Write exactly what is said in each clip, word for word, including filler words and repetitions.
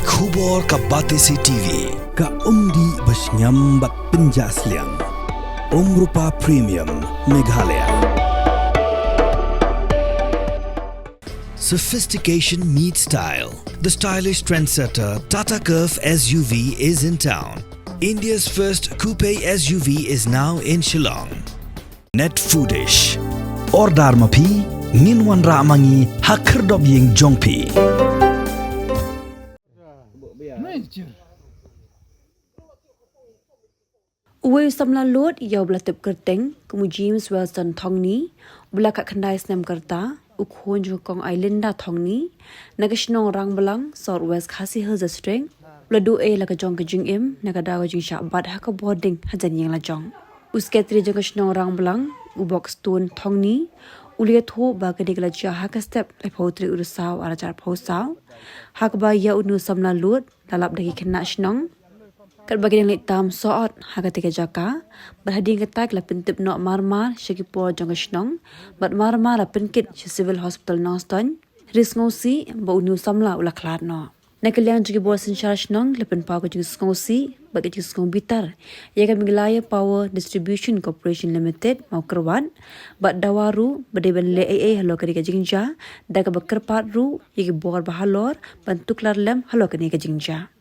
Khubor ka Batesi T V, ka umdih ba shngiam bad pynjah sliang. Umrupa Premium, Meghalaya. Sophistication meets style. The stylish trendsetter Tata Curvv S U V is in town. India's first coupe S U V is now in Shillong. Net Foodish. Order ma phi, ngin wanrah ma ngi ha khyrdop ïing jong phi. Uwei u samla lud ïa uba la tip kyrteng kum u James Wellston Thongni, uba la khatkhyndai snem ka rta, u khun jong ka Kong Ailinda Thongni, na ka shnong Rangblang, South West Khasi Hills District, u la duh ei la ka jong ka jingim na ka daw ka jingshah bat ha ka bording hajan ïing la jong. U Secretary jong ka shnong Rangblang, u Buxton Thongni, u la ïathuh ba kane ka la jia ha ka step laiphew tarik u Risaw arhajar arphew saw, ha kaba ïa une u samla lud la lap da ki khynnah shnong. Katba ki dang leit tam sohot ha katei ka jaka, bad hadien kata ki la pyntip noh marmar sha ki por jong ka shnong, bad marmar la pynkit sha Civil Hospital Nongstoiñ. Hynrei sngewsih ba une u samla u la khlad noh. Na ka liang jong ki bor synshar shnong ki la pynpaw ka jingsngewsih bad ka jingsngewbitar ïa ka Meghalaya Power Distribution Corporation Limited, Mawkyrwat, bad dawa ruh ba dei ban leh ei ei halor kane ka jingjia, da kaba kyrpad ruh ïa ki bor ba halor ban tuklar lem halor kane ka jingjia.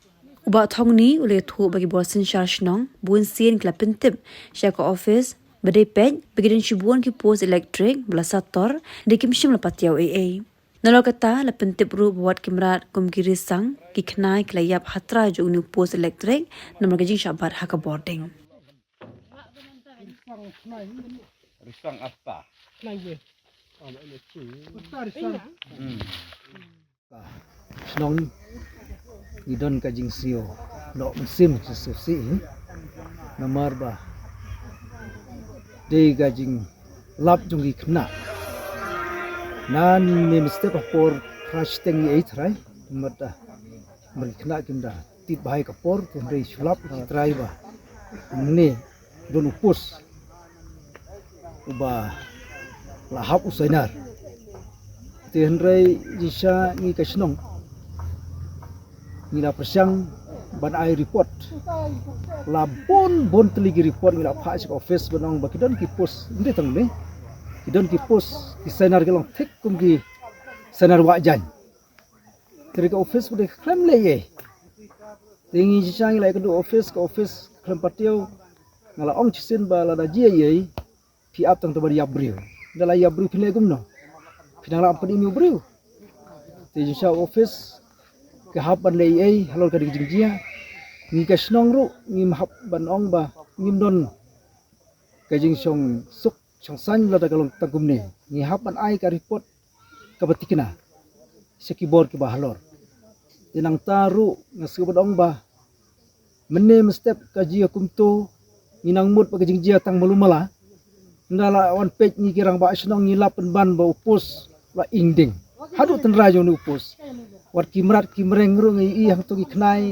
U Bah Thongni u la ïathuh ba ki bor synshar shnong bunsien ki la pyntip sha ka office ba dei peit ba ki don shibun ki post elektrik ba la sator, hynrei kim shym la patiaw ei ei. Nalor kata la pyntip ruh ba wat ki mrad kum ki risang, ki khnai ki la ïap ha trai jong une u post elektrik namar ka jingshah bat ha ka bording. Risang asta. Shnong ngi don ka jingsngew noh mynsiem shisha shisha namar ba dei ka jinglap jong ki khynnah. Nangne mynstep ha por phra shiteng ïa i trai, namar da, namar ki khynnah kim da tied bha ïa ka por, te hynrei shu lap ki trai ba hangne don u post uba la hap u sainar. Te hynrei jingshisha ngi ka shnong ngi la pyrshang ban ai report. La bun bun tylli ki report ngi la phah sha ka office ban ong ba ki don ki post, ym dei tang une, ki don ki post ki sainar ki long thik kum ki sainar wah jaiñ. Te ka office ba dei ka khlem leh ei ei. Te ngi jingshisha ngi la ïakynduh office, ka office khlem patiaw. Nga la ong shisien ba lada jia ei ei phi ap tang ban ïap briew. Ynda la ïap briew phin leh kumno? Phin nang lah ban pynim ïa u briew. Te jingshisha office ka hap ban leh ei ei halor kane ka jingjia. Ngi ka shnong ruh ngim hap ban ong ba ngim don ka jingshong suk shong saiñ lada ka long tang kumne. Ngi hap ban ai ka report kaba thikna sha ki bor kiba halor. Te nangta ruh nga sngew ban ong ba mynne mynstep ka jia kumto, ngi nang mut ba ka jingjia tang malu mala. Ynda la wan peit ngi ki rangbah shnong ngi lap pynban ba u post la ing ding haduh tynrai jong une u post. Wat ki mrad ki mreng ruh nga ïohi hangto ki khnai,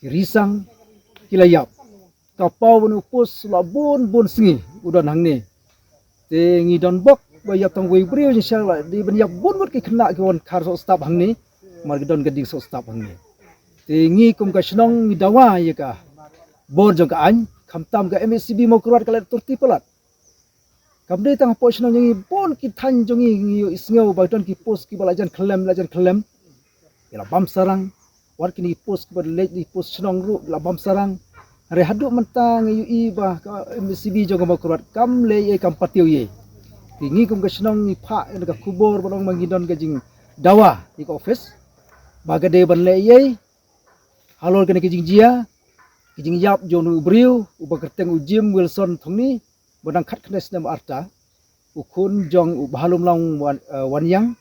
ki risang, ki la ïap. Ka paw ban u post la bun bun sngi u don hangne. Te ngi don bok ba ïap tang wei u briew, jingshisha la dei ban ïap bun bun ki khynnah ki wan khar soh stap hangne. Namar ki don ka dieng soh stap hangne. Te ngi kum ka shnong ngi dawa ïa ka bor jong ka aiñ, khamtam ka M H C B Mawkyrwat ka la turti palat. Kam dei tang hapoh shnong jong ngi, bun ki thaiñ jong ngi ngi ïohi sngew ba don ki post kiba la jan khyllem, la jan khyllem. Ki la bam sarang, wat kine ki post kiba leit ki post shnong ruh la bam sarang. Hynrei haduh mynta nga ïohi ba ka M H C B jong ka Mawkyrwat kam leh ei ei, kam patiaw ei ei. Te ngi kum ka shnong ngi phah ïa ka khubor ba long ba ngi don ka jingdawa ïa ka office ba ka dei ban leh ei ei halor kane ka jingjia, ka jingïap jong u briew uba kyrteng u Jim Wilson Thongni, ba dang khatkhyndai snem arta, u khun jong u Bhalumlang Wan, eh, Waniang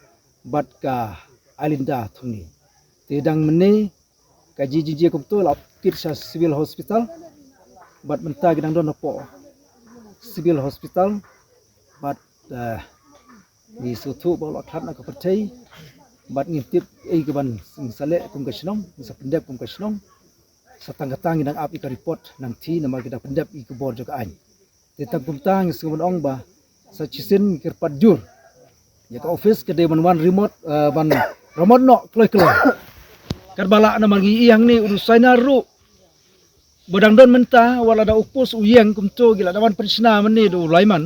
bad ka Ailinda Thongni. Te dang mynne ka jingjia kumto la kit sha Civil Hospital bad mynta ki dang don hapoh Civil Hospital bad, eh, ngi sngewthuh ba la khlad na ka pyrthei bad ngim tip ei kaban sa leh kum ka shnong, ngin sa pyndep kum ka shnong. Sa tang kata ngi dang ap ïa ka report nangta namar ki dang pyndep ïa ka bor jong ka aiñ. Te tang kumta ngi sngew ban ong ba sa shisien ngi kyrpad jur ïa ka office ka dei ban wan remote, eh, ban remote noh kloi kloi. Katba lah namar ngi ïohi hangne u Saina ruh ba dang don mynta, wat la da u post u ïeng kumto, ki la da wan pynshna mynne da u Laiman.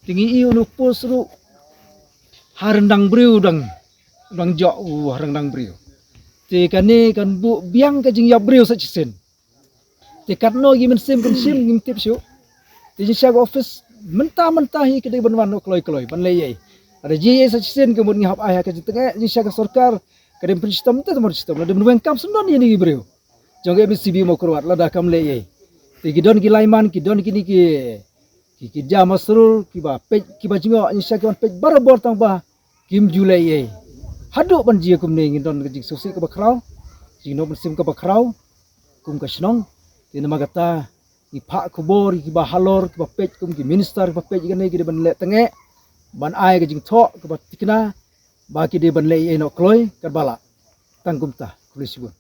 Te ngi ïohi u post ruh ha ryndang briew dang, dang jok u ha ryndang briew. Te kane kan buh biang ka jingïap briew sa shisien. Te katno ki mynsiem kan shim ngim tip shuh. Te jingshisha ka office mynta mynta hi ka dei ban wan kloi kloi ban leh ei ei. Lada jia ei ei sa shisien ka mut ngi hap ai ha ka jingtngeh, jingshisha ka sorkar ka dei ban pynshitom te ban shitom, lada ban weng kam sngewdon ïa ki briew jong ka M A C B Mawkyrwat lada kam leh ei ei. Te ki don ki Laiman, ki don kine ki, ki, ki Jah Masrur, kiba peit, kiba jngoh, jingshisha ki wan peit barabor tang ba kim ju leh ei ei. Haduh ban jia kumne ngin don ka jingsngewsih kaba khraw, jingnoh mynsiem kaba khraw kum ka shnong. Te namar kata ngi phah khubor ïa kiba halor, kiba peit kum ki minister, kiba peit ïa kane, ki dei ban leh tngeh, ban ai ka jingthoh kaba thikna ba ki dei ban leh ei ei noh kloi katba lah. Tang kumta, khublei shibun.